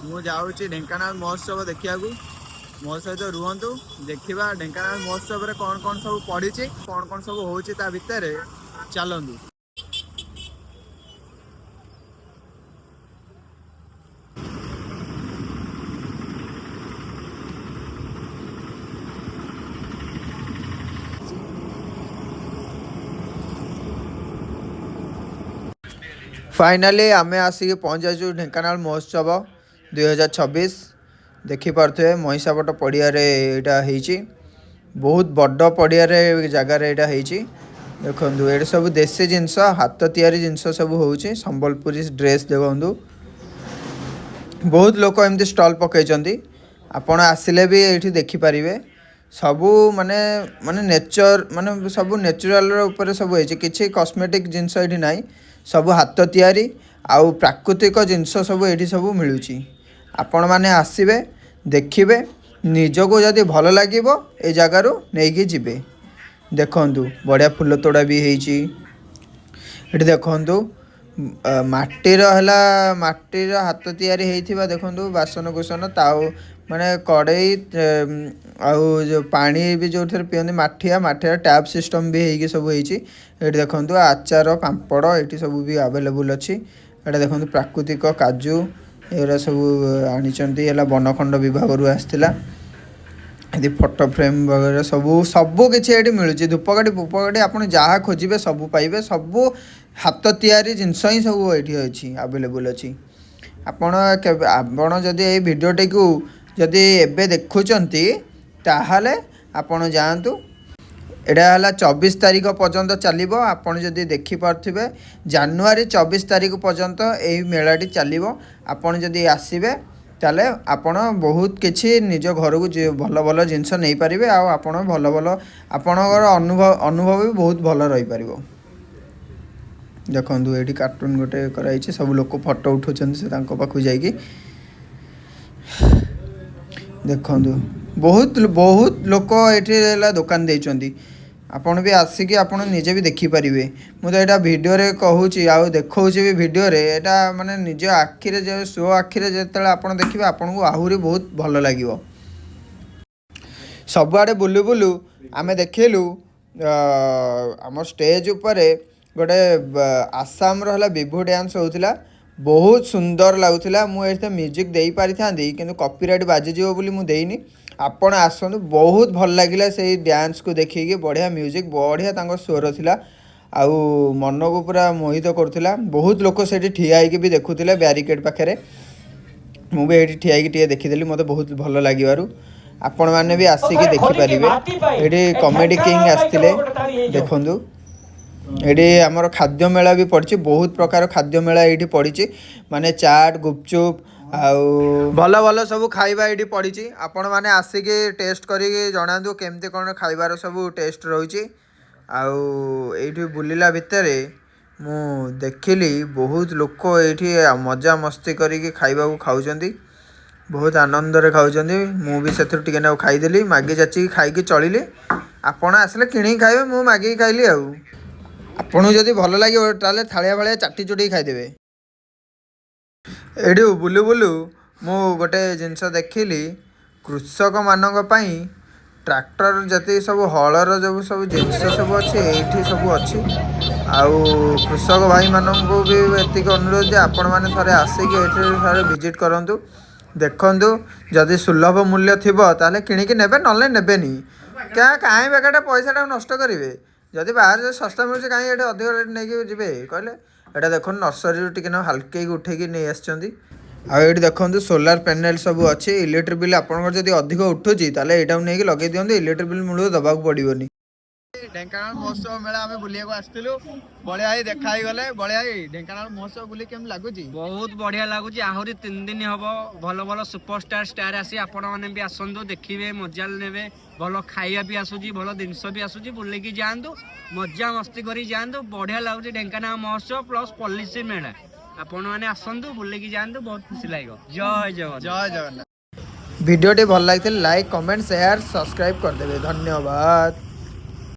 ମୁଁ ଯାଉଛି ଢେଙ୍କାନାଳ ମହୋତ୍ସବ ଦେଖିବାକୁ। ମୋ ସହିତ ରୁହନ୍ତୁ, ଦେଖିବା ଢେଙ୍କାନାଳ ମହୋତ୍ସବରେ କ'ଣ କ'ଣ ସବୁ ପଡ଼ିଛି, କ'ଣ କ'ଣ ସବୁ ହେଉଛି ତା ଭିତରେ। ଚାଲନ୍ତୁ। ଫାଇନାଲି ଆମେ ଆସିକି ପହଞ୍ଚିଯାଇଛୁ ଢେଙ୍କାନାଳ ମହୋତ୍ସବ 2026। ଦେଖିପାରୁଥିବେ, ମହିଷାପଟ ପଡ଼ିଆରେ ଏଇଟା ହେଇଛି। ବହୁତ ବଡ଼ ପଡ଼ିଆରେ ଜାଗାରେ ଏଇଟା ହେଇଛି। ଦେଖନ୍ତୁ, ଏଇଠି ସବୁ ଦେଶୀ ଜିନିଷ, ହାତ ତିଆରି ଜିନିଷ ସବୁ ହେଉଛି। ସମ୍ବଲପୁରୀ ଡ୍ରେସ୍ ଦେଖନ୍ତୁ, ବହୁତ ଲୋକ ଏମିତି ଷ୍ଟଲ୍ ପକାଇଛନ୍ତି। ଆପଣ ଆସିଲେ ବି ଏଇଠି ଦେଖିପାରିବେ। ସବୁ ମାନେ ମାନେ ନେଚର୍ ମାନେ ସବୁ ନ୍ୟାଚୁରାଲର ଉପରେ ସବୁ ହେଇଛି। କିଛି କସ୍ମେଟିକ୍ ଜିନିଷ ଏଇଠି ନାହିଁ। ସବୁ ହାତ ତିଆରି ଆଉ ପ୍ରାକୃତିକ ଜିନିଷ ସବୁ ଏଇଠି ସବୁ ମିଳୁଛି। ଆପଣମାନେ ଆସିବେ, ଦେଖିବେ, ନିଜକୁ ଯଦି ଭଲ ଲାଗିବ ଏ ଜାଗାରୁ ନେଇକି ଯିବେ। ଦେଖନ୍ତୁ, ବଢ଼ିଆ ଫୁଲ ତୋଡ଼ା ବି ହେଇଛି ଏଠି। ଦେଖନ୍ତୁ, ମାଟିର ହେଲା ମାଟିର ହାତ ତିଆରି ହେଇଥିବା ଦେଖନ୍ତୁ ବାସନ କୁସନ, ତାଉ ମାନେ କଡ଼େଇ ଆଉ ଯେଉଁ ପାଣି ବି ଯେଉଁଥିରେ ପିଅନ୍ତି ମାଠିଆ, ମାଠିଆ ଟ୍ୟାପ୍ ସିଷ୍ଟମ୍ ବି ହେଇକି ସବୁ ହେଇଛି ଏଠି। ଦେଖନ୍ତୁ, ଆଚାର, ପାମ୍ପଡ଼ ଏଠି ସବୁ ବି ଆଭେଲେବୁଲ୍ ଅଛି। ଏଇଟା ଦେଖନ୍ତୁ, ପ୍ରାକୃତିକ କାଜୁ ଏଗୁଡ଼ା ସବୁ ଆଣିଛନ୍ତି, ହେଲା ବନଖଣ୍ଡ ବିଭାଗରୁ ଆସିଥିଲା। ଏଠି ଫଟୋ ଫ୍ରେମ୍ ବଗେରା ସବୁ ସବୁ କିଛି ଏଠି ମିଳୁଛି। ଧୂପକାଠି ଫୂପକାଠି ଆପଣ ଯାହା ଖୋଜିବେ ସବୁ ପାଇବେ। ସବୁ ହାତ ତିଆରି ଜିନିଷ ହିଁ ସବୁ ଏଇଠି ଅଛି, ଆଭେଲେବୁଲ୍ ଅଛି। ଆପଣ କେବେ ଆପଣ ଯଦି ଏଇ ଭିଡ଼ିଓଟିକୁ ଯଦି ଏବେ ଦେଖୁଛନ୍ତି, ତାହେଲେ ଆପଣ ଯାଆନ୍ତୁ। ଏଇଟା ହେଲା 24 ତାରିଖ ପର୍ଯ୍ୟନ୍ତ ଚାଲିବ। ଆପଣ ଯଦି ଦେଖିପାରୁଥିବେ, ଜାନୁଆରୀ 24 ତାରିଖ ପର୍ଯ୍ୟନ୍ତ ଏଇ ମେଳାଟି ଚାଲିବ। ଆପଣ ଯଦି ଆସିବେ, ତାହେଲେ ଆପଣ ବହୁତ କିଛି ନିଜ ଘରକୁ ଭଲ ଭଲ ଜିନିଷ ନେଇପାରିବେ ଆଉ ଆପଣ ଭଲ ଭଲ ଆପଣଙ୍କର ଅନୁଭବ ବି ବହୁତ ଭଲ ରହିପାରିବ। ଦେଖନ୍ତୁ, ଏଇଠି କାର୍ଟୁନ୍ ଗୋଟେ କରାହେଇଛି। ସବୁ ଲୋକ ଫଟୋ ଉଠାଉଛନ୍ତି ସେ ତାଙ୍କ ପାଖକୁ ଯାଇକି। ଦେଖନ୍ତୁ, ବହୁତ ବହୁତ ଲୋକ ଏଠି ହେଲା ଦୋକାନ ଦେଇଛନ୍ତି। ଆପଣ ବି ଆସିକି ଆପଣ ନିଜେ ବି ଦେଖିପାରିବେ। ମୁଁ ତ ଏଇଟା ଭିଡ଼ିଓରେ କହୁଛି ଆଉ ଦେଖାଉଛି ବି ଭିଡ଼ିଓରେ। ଏଇଟା ମାନେ ନିଜ ଆଖିରେ, ଯେ ସ୍ୱ ଆଖିରେ ଯେତେବେଳେ ଆପଣ ଦେଖିବେ, ଆପଣଙ୍କୁ ଆହୁରି ବହୁତ ଭଲ ଲାଗିବ। ସବୁଆଡ଼େ ବୁଲୁ ବୁଲୁ ଆମେ ଦେଖିଲୁ ଆମ ଷ୍ଟେଜ୍ ଉପରେ ଗୋଟେ ଆସାମର ହେଲା ବିହୁ ଡ୍ୟାନ୍ସ ହେଉଥିଲା। ବହୁତ ସୁନ୍ଦର ଲାଗୁଥିଲା। ମୁଁ ଏଠି ମ୍ୟୁଜିକ୍ ଦେଇପାରିଥାନ୍ତି, କିନ୍ତୁ କପିରାଇଟ୍ ବାଜିଯିବ ବୋଲି ମୁଁ ଦେଇନି। ଆପଣ ଆସନ୍ତୁ, ବହୁତ ଭଲ ଲାଗିଲା ସେଇ ଡ୍ୟାନ୍ସକୁ ଦେଖିକି। ବଢ଼ିଆ ମ୍ୟୁଜିକ୍, ବଢ଼ିଆ ତାଙ୍କ ସ୍ୱର ଥିଲା ଆଉ ମନକୁ ପୁରା ମୋହିତ କରୁଥିଲା। ବହୁତ ଲୋକ ସେଇଠି ଠିଆ ହେଇକି ବି ଦେଖୁଥିଲେ ବ୍ୟାରିକେଡ଼ ପାଖରେ। ମୁଁ ବି ଏଇଠି ଠିଆ ହେଇକି ଟିକେ ଦେଖିଦେଲି, ମୋତେ ବହୁତ ଭଲ ଲାଗିବାରୁ। ଆପଣମାନେ ବି ଆସିକି ଦେଖିପାରିବେ। ଏଠି କମେଡ଼ି କିଙ୍ଗ ଆସିଥିଲେ। ଦେଖନ୍ତୁ, ଏଠି ଆମର ଖାଦ୍ୟ ମେଳା ବି ପଡ଼ିଛି। ବହୁତ ପ୍ରକାର ଖାଦ୍ୟ ମେଳା ଏଇଠି ପଡ଼ିଛି, ମାନେ ଚାଟ୍, ଗୁପଚୁପ୍ ଆଉ ଭଲ ଭଲ ସବୁ ଖାଇବା ଏଇଠି ପଡ଼ିଛି। ଆପଣମାନେ ଆସିକି ଟେଷ୍ଟ କରିକି ଜଣାନ୍ତୁ କେମିତି କ'ଣ ଖାଇବାର ସବୁ ଟେଷ୍ଟ ରହୁଛି। ଆଉ ଏଇଠି ବୁଲିଲା ଭିତରେ ମୁଁ ଦେଖିଲି ବହୁତ ଲୋକ ଏଇଠି ମଜାମସ୍ତି କରିକି ଖାଇବାକୁ ଖାଉଛନ୍ତି, ବହୁତ ଆନନ୍ଦରେ ଖାଉଛନ୍ତି। ମୁଁ ବି ସେଥିରୁ ଟିକେ ନାକୁ ଖାଇଦେଲି, ମାଗି ଯାଚିକି ଖାଇକି ଚଳିଲି। ଆପଣ ଆସିଲେ କିଣିକି ଖାଇବେ, ମୁଁ ମାଗିକି ଖାଇଲି। ଆଉ ଆପଣଙ୍କୁ ଯଦି ଭଲ ଲାଗିବ, ତାହେଲେ ଥାଳିଆ ଫାଳିଆ ଚାଟି ଚୁଟିକି ଖାଇଦେବେ। ଏଇଠୁ ବୁଲୁ ବୁଲୁ ମୁଁ ଗୋଟେ ଜିନିଷ ଦେଖିଲି, କୃଷକମାନଙ୍କ ପାଇଁ ଟ୍ରାକ୍ଟର ଯେତିକି ସବୁ ହଳର ଯେଉଁ ସବୁ ଜିନିଷ ସବୁ ଅଛି, ଏଇଠି ସବୁ ଅଛି। ଆଉ କୃଷକ ଭାଇମାନଙ୍କୁ ବି ଏତିକି ଅନୁରୋଧ ଯେ ଆପଣମାନେ ଥରେ ଆସିକି ଏଠି ଥରେ ଭିଜିଟ୍ କରନ୍ତୁ, ଦେଖନ୍ତୁ। ଯଦି ସୁଲଭ ମୂଲ୍ୟ ଥିବ, ତାହେଲେ କିଣିକି ନେବେ, ନହେଲେ ନେବେନି। କାହିଁ ବେକାରଟା ପଇସାଟାକୁ ନଷ୍ଟ କରିବେ? ଯଦି ବାହାରେ ଯଦି ଶସ୍ତା ମିଳୁଛି, କାହିଁ ଏଠି ଅଧିକ ରେଟ୍ ନେଇକି ଯିବେ କହିଲେ? ଏଇଟା ଦେଖନ୍ତୁ, ନର୍ସରୀରୁ ଟିକେ ନା ହାଲକେଇକି ଉଠେଇକି ନେଇ ଆସିଛନ୍ତି। ଆଉ ଏଇଠି ଦେଖନ୍ତୁ, ସୋଲାର ପ୍ୟାନେଲ୍ ସବୁ ଅଛି। ଇଲେକ୍ଟ୍ରିକ୍ ବିଲ୍ ଆପଣଙ୍କର ଯଦି ଅଧିକ ଉଠୁଛି, ତାହେଲେ ଏଇଟାକୁ ନେଇକି ଲଗେଇ ଦିଅନ୍ତୁ। ଇଲେକ୍ଟ୍ରିକ୍ ବିଲ୍ ମୂଳରୁ ଦେବାକୁ ପଡ଼ିବନି। ଢେଙ୍କାନାଳ ମହୋତ୍ସବ ମେଳା ଆମେ ବୁଲିବାକୁ ଆସିଥିଲୁ। ବଳିଆ ଭାଇ ଦେଖା ହେଇଗଲେ। ବଳିଆ ଭାଇ, ଢେଙ୍କାନାଳ ମହୋତ୍ସବ ବୁଲି କେମିତି ଲାଗୁଛି? ବହୁତ ବଢିଆ ଲାଗୁଛି। ଆହୁରି 3 ଦିନ ହବ, ଭଲ ଭଲ ସୁପରଷ୍ଟାର ଷ୍ଟାର ଆସି। ଆପଣମାନେ ବି ଆସନ୍ତୁ, ଦେଖିବେ, ମଜା ନେବେ। ଭଲ ଖାଇବା ବି ଆସୁଛି, ଭଲ ଜିନିଷ ବି ଆସୁଛି। ବୁଲିକି ଯାଆନ୍ତୁ, ମଜା ମସ୍ତି କରି ଯାଆନ୍ତୁ। ବଢିଆ ଲାଗୁଛି ଢେଙ୍କାନାଳ ମହୋତ୍ସବ ପ୍ଲସ୍ ପଲ୍ଲିଶ୍ରୀ ମେଳା। ଆପଣମାନେ ଆସନ୍ତୁ, ବୁଲିକି ଯାଆନ୍ତୁ, ବହୁତ ଖୁସି ଲାଗିବ। ଜୟ ଜଗନ୍ନାଥ। ଜୟ ଜଗନ୍ନାଥ। ଭିଡ଼ିଓଟି ଭଲ ଲାଗିଥିଲେ ଲାଇକ୍, କମେଣ୍ଟ, ସେୟାର, ସବସ୍କ୍ରାଇବ୍ କରିଦେବେ। ଧନ୍ୟବାଦ।